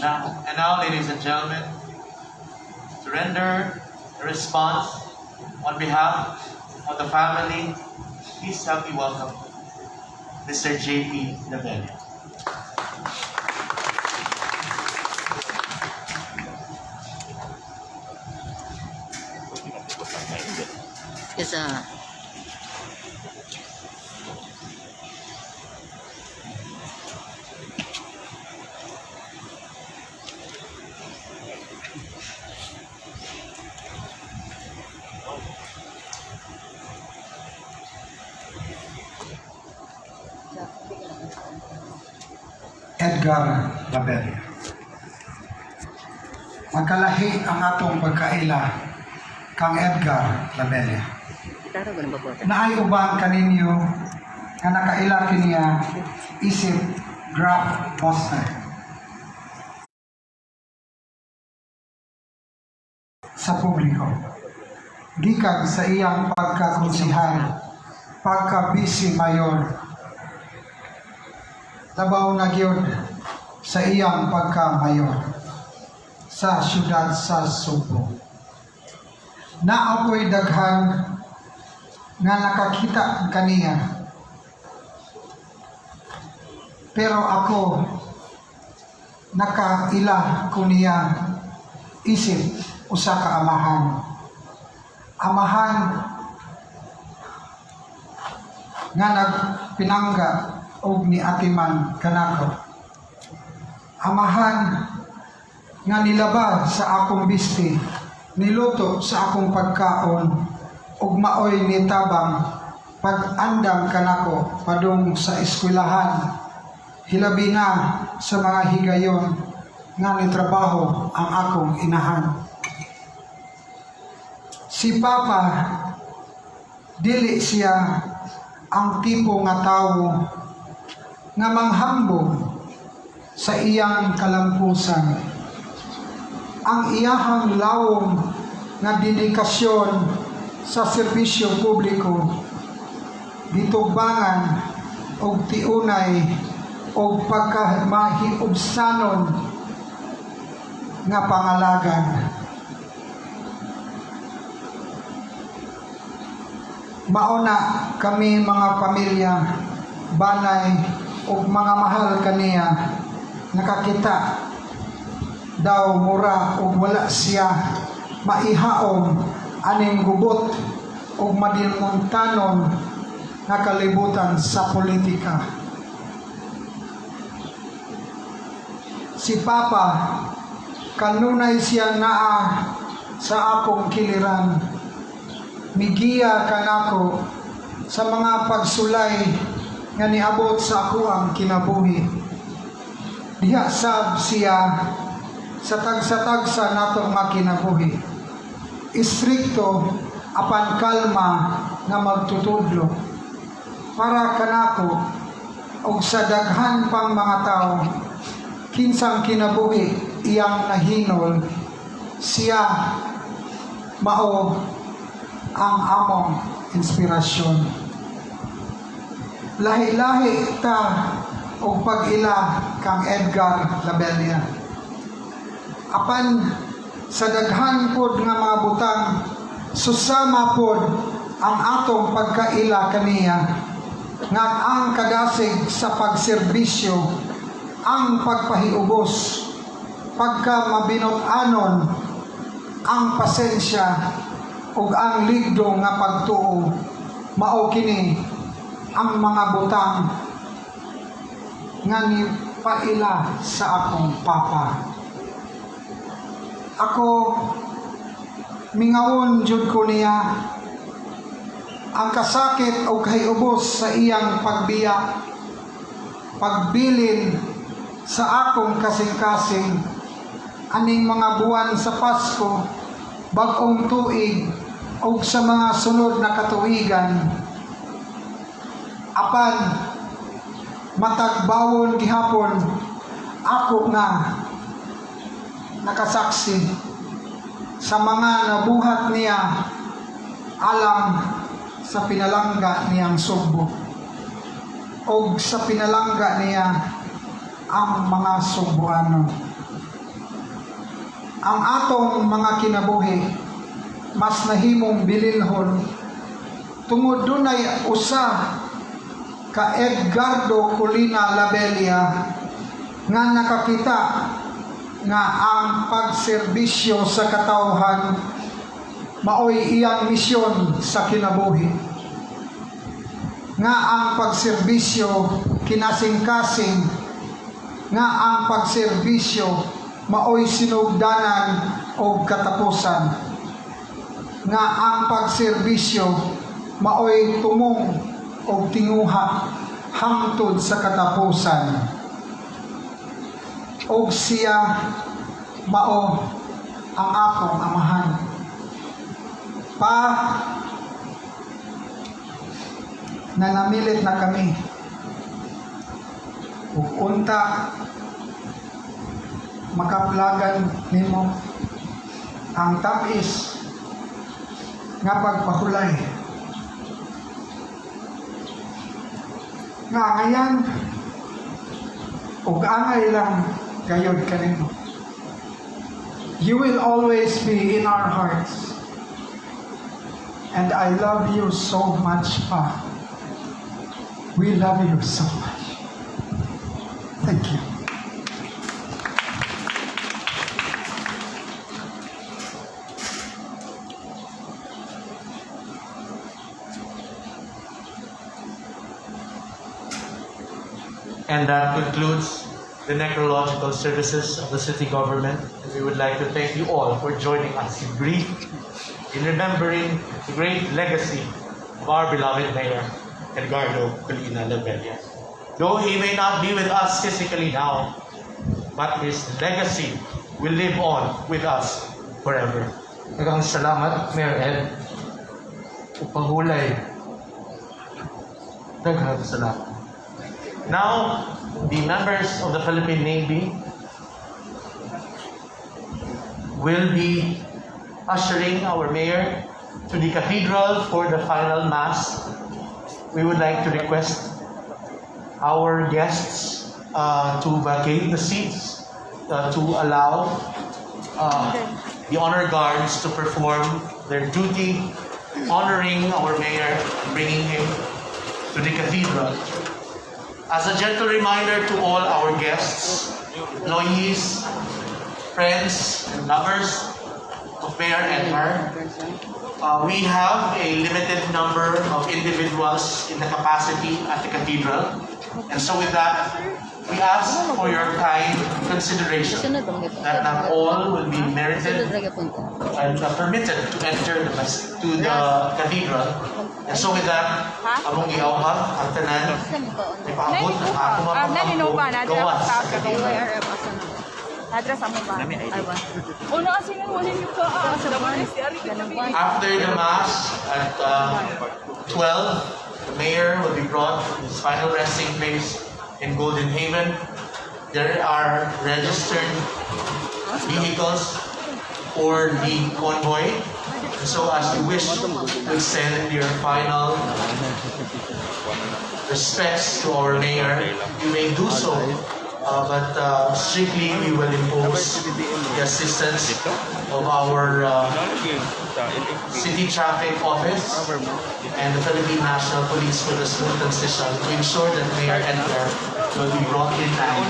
And now, ladies and gentlemen, to render a response on behalf of the family, please help me welcome Mr. J.P. Labella. Isa. Edgar Labella. Magkalahi ang atong pagkaila kang Edgar Labella. Taro ba ng babota? Naay uban kaninyo nga nakaila kiniya isip graft buster. Sa publiko. Gikan sa iyang pagkakonsihal, pagka-vice mayor, labaw na gyud sa iyang pagka-mayor sa siyudad sa Sugbo. Naa poy daghan nga nakakita kaniya. Pero ako, nakaila ko niya isip usa ka amahan. Amahan nga nagpinangga og niatiman kanako. Amahan nga nilaba sa akong bisti, niluto sa akong pagkaon, ug maoy nitabang pag-andam kanako padung sa eskwelahan, hilabi na sa mga higayon nga nitrabaho ang akong inahan. Si Papa, dili siya ang tipo nga tawo nga manghambog sa iyang kalampusan. Ang iyahang lawom nga dedikasyon sa serbisyo publiko gitubangan og tiunay og pagkamahiubsanon nga pangalagan. Mauna kami mga pamilya, banay ug mga mahal kaniya nakakita daw mura ug wala siya maihaom aning gubot ug madinuntanon nga kalibutan sa politika. Si Papa, kanunay siya naa sa akong kiliran. Migiya kanako sa mga pagsulay nga niabot sa akoang kinabuhi. Diha sab siya sa tagsa-tagsa nato nga kinabuhi. Istrikto apan kalma nga magtutudlo. Para kanako og sa daghan pang mga tao kinsang kinabuhi iyang nahinol, siya mao ang among inspirasyon. Lahi-lahi ta og pag-ila kang Edgar Labella. Apan sa daghan pod nga mga butang, susama pod ang atong pagkaila kaniya nga ang kadasig sa pagserbisyo, ang pagpahiubos, pagka mabinut-anon, ang pasensya ug ang ligdo nga pagtuo, mao kini ang mga butang nga nipaila sa akong papa. Ako, mingawon jud ko niya. Ang kasakit og kahiubos sa iyang pagbiya, pagbilin sa akong kasing-kasing aning mga buwan sa Pasko, Bag-ong Tuig ug sa mga sunod na katuigan. Apan matag bawon gihapon ako nga nakasaksi sa mga nabuhat niya alang sa pinalangga niyang Sugbo og sa pinalangga niya ang mga Sugbuanon. Ang atong mga kinabuhi mas nahimong bililhon tungod dunay usa ka Edgardo Colina Labella nga nakakita nga ang pagserbisyo sa katawhan maoy iyang misyon sa kinabuhi, nga ang pagserbisyo kinasing-kasing, nga ang pagserbisyo maoy sinugdanan og katapusan, nga ang pagserbisyo maoy tumong og tinguha hangtod sa katapusan, og siya mao ang akong amahan. Pa, nanamilit na kami ug unta makaplagan nimo ang tapis nga pagpahulay nga angayan ug angay lang gayod kanimo. You will always be in our hearts. And I love you so much, Pa. We love you so much. Thank you. And that concludes the necrological services of the city government. And we would like to thank you all for joining us in grief, in remembering the great legacy of our beloved mayor, Edgardo Colina Labella. Though he may not be with us physically now, but his legacy will live on with us forever. Daghang salamat, Mayor Ed. Ug pahulay. Daghang salamat. Now, the members of the Philippine Navy will be ushering our mayor to the cathedral for the final mass. We would like to request our guests to vacate the seats to allow the honor guards to perform their duty, honoring our mayor and bringing him to the cathedral. As a gentle reminder to all our guests, employees, friends, and lovers of Mayor Edgar, we have a limited number of individuals in the capacity at the cathedral. And so with that, we ask for your kind consideration Sunod bang ito? That not all will be merited Sunod ra gyapon ko. And permitted to enter to the cathedral. And so with that, among giawhag ang tanan, Asa mo ka? ipaabot ang akong mga Ah, pag-ampo gawas sa cathedral. YRM asa na? Address amo ba? Ay ba? Una kasi nang wala yung ka. Sa si Ari kita. After the mass at 12, the mayor will be brought to his final resting place in Golden Haven. There are registered vehicles for the convoy. And so as you wish to extend your final respects to our mayor, you may do so. But strictly, we will impose the assistance of our City Traffic Office and the Philippine National Police for the smooth transition to ensure that Mayor Edgar will be brought in time.